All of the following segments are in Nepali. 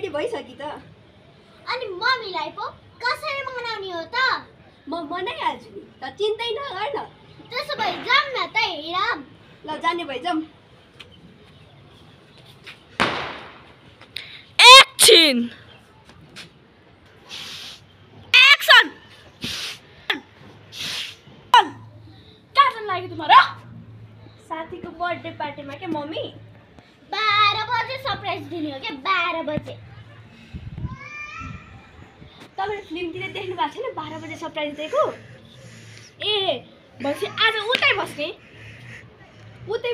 रेडी भइसक्यो त। अनि मम्मीलाई पो कसरी मनाउने हो त? म मनाइहाल्छु नि त, चिन्तै नगर न। त्यसो भए जाऊँ न त हेरौँ। ल जाने भए जाऊँ। एक्सन एक्सन कहाँ जान लाग्यो तिम्रो? साथीको बर्थडे पार्टीमा के मम्मी? 12 बजे सरप्राइज दिने हो के? 12 बजे। तपाईले फिल्मतिर देख्नु भएको छैन 12 बजे सरप्राइज दिएको? ए भनेपछि आज उतै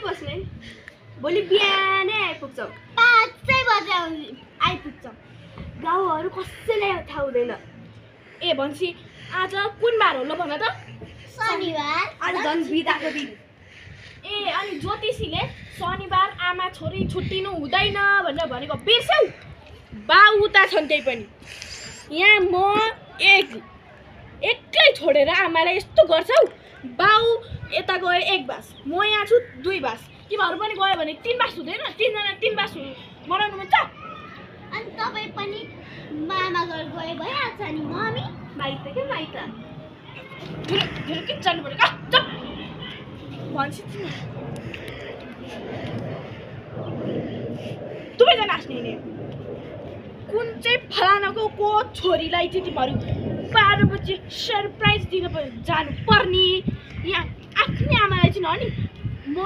बस्ने। भोलि बिहानै आइपुग्छौँ। 5 बजे आइपुग्छौँ। गाउँहरू कसैलाई थाहा हुँदैन। ए भनेपछि आज कुन बार हो ल भन त? शनिबार। आज झन् बिदाको दिन। ए अनि ज्योतिषीले शनिबार आमा छोरी छुट्टिनु हुँदैन भनेर भनेको बिर्स्यौ? बाउ उता छन् त्यही पनि। यहाँ म एक्लै छोडेर आमालाई यस्तो गर्छौ? बाउ यता गयो 1 बास, म यहाँ छु 2 बास। तिमीहरू पनि गयो भने 3 बास हुँदैन? 3 जना 3 बास बनाउनु मिल्छ? अनि तपाईँ पनि मामा घर गए भइहाल्छ नि मम्मी। माइत के माइत। धेरै के जानु पर्यो का? चुप भन्छ तिमी। दुवैजना हाँस्ने नि। कुन चाहिँ फलानाको को छोरीलाई चाहिँ तिमीहरू 12 बजे सरप्राइज दिन जानु पर्ने? यहाँ आफ्नै आमालाई चाहिँ नि म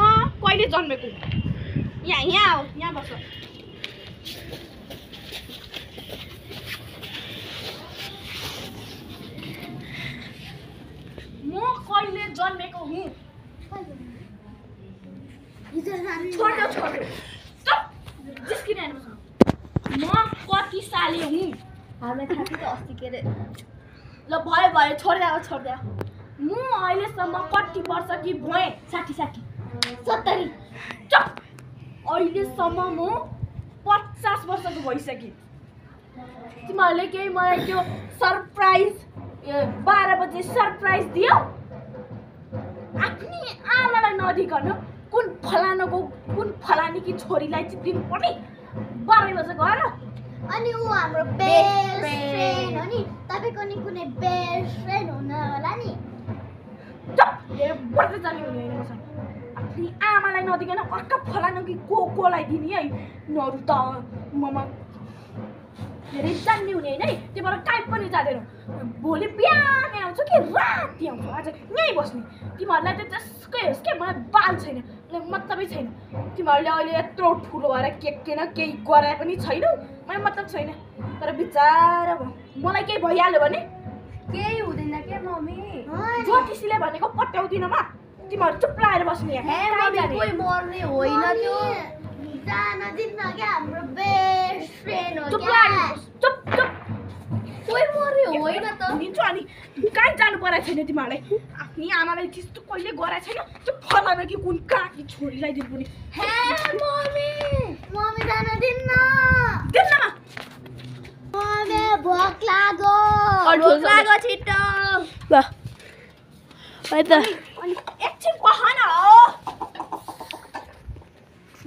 कहिले जन्मेको? यहाँ हो, यहाँ बस। म कहिले जन्मेको हुँ? छोड्देऊ जिस्किरहनु पर्छ। म कति साले हुँ? हामीलाई थाहा थियो त अस्ति के अरे। ल भयो छोड्देऊ। म अहिलेसम्म कति वर्ष कि भएँ? 60 70। चुप। अहिलेसम्म म 50 वर्षको भइसकेँ। तिमीहरूले केही मलाई त्यो सरप्राइज 12 बजे सरप्राइज दियो? आफ्नै आमालाई नदिकन कुन फलानीकी छोरीलाई चाहिँ दिनु पर्ने? 12 बजे गएर। अनि ऊ हाम्रो बेस्ट फ्रेन्ड हो नि। तपाईको नि कुनै बेस्ट फ्रेन्ड हुन होला नि। चुप। धेरै बढ्दै जाने हुने होइन मसँग। आफ्नै आमालाई नदिकन अर्का फलानीकी कोलाई दिने है? नरु त ममा धेरै जान्ने हुने होइन है? त्योबाट काहीँ पनि जाँदैन। भोलि बिहानै आउँछु कि राति आउँछु? आज यहीँ बस्ने। तिमीहरूलाई त त्यसकै होस् के, मलाई बाल छैन, मलाई मतलबै छैन। तिमीहरूले अहिले यत्रो ठुलो भएर के न केही गराए पनि छैन, मलाई मतलब छैन। तर बिचारा मलाई केही भइहाल्यो भने केही हुँदैन के मम्मी? ज्योतिषीले भनेको पट्याउँदिन म। तिमीहरू चुप लाएर बस्ने। कोही मर्ने होइन त्यो। जान दिन्न क्या, हाम्रो बेस्ट फ्रेन्ड हो चुप क्या। चुप। कोही मर्ने होइन त। दिन्छु अनि कहीँ जानु परेको छैन तिमीहरूलाई। आफ्नै आमालाई त्यस्तो कहिले गराएको छैन। त्यो फलाना कि कुन काकी छोरीलाई दिनु पर्ने? मम्मी जान दिन्न। दिन्नमा मम्मी भोक लाग्यो। छिटो। ल है त। अनि एकछिन बहान हो।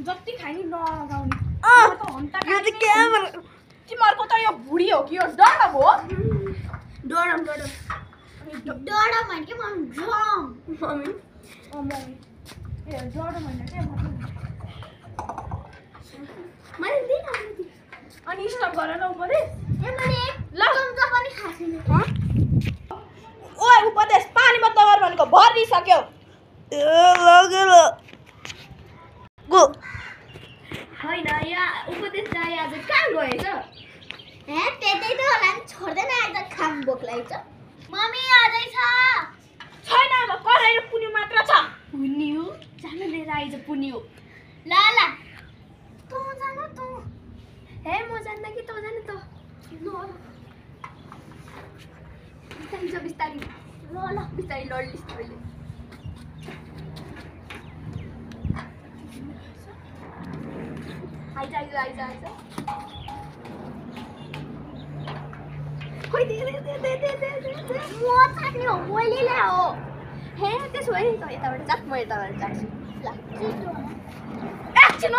जति खाइ नि नगाउने। तिमीहरूको त यो बुढी हो कि यो डरम हो? डरम डरम होइन कि मम्मी, ड्रम। मम्मी। मम्मी ए डरम होइन के मैले दिन। अनि स्टप गर न उपदेश। मैले ल चम्चा पनि खाएको छैन। ओए उपदेश पानी मात्र गर भनेको भरिसक्यो। गो होइन यहाँ उपदेश दाइ आज कहाँ गएछ? त्यतै त होला नि, छोड्दैन आज खाम भोक लागेछ। मम्मी आउँदैछ। छैन अब करायो पुन्यु मात्र छ। पुन्यु जान लिएर आइज पुन्यु। ल तँ जान तँ। हे म जान्न कि तँ जाने त। बिस्तारी बिस्तारी लड्लिस् तैँले। आइज। खोइ दे। म चाट्ने हो, मैले ल्यायो। हे त्यसो भए त यताबाट जात, म यताबाट जान्छु। ल छिटो। एकछिन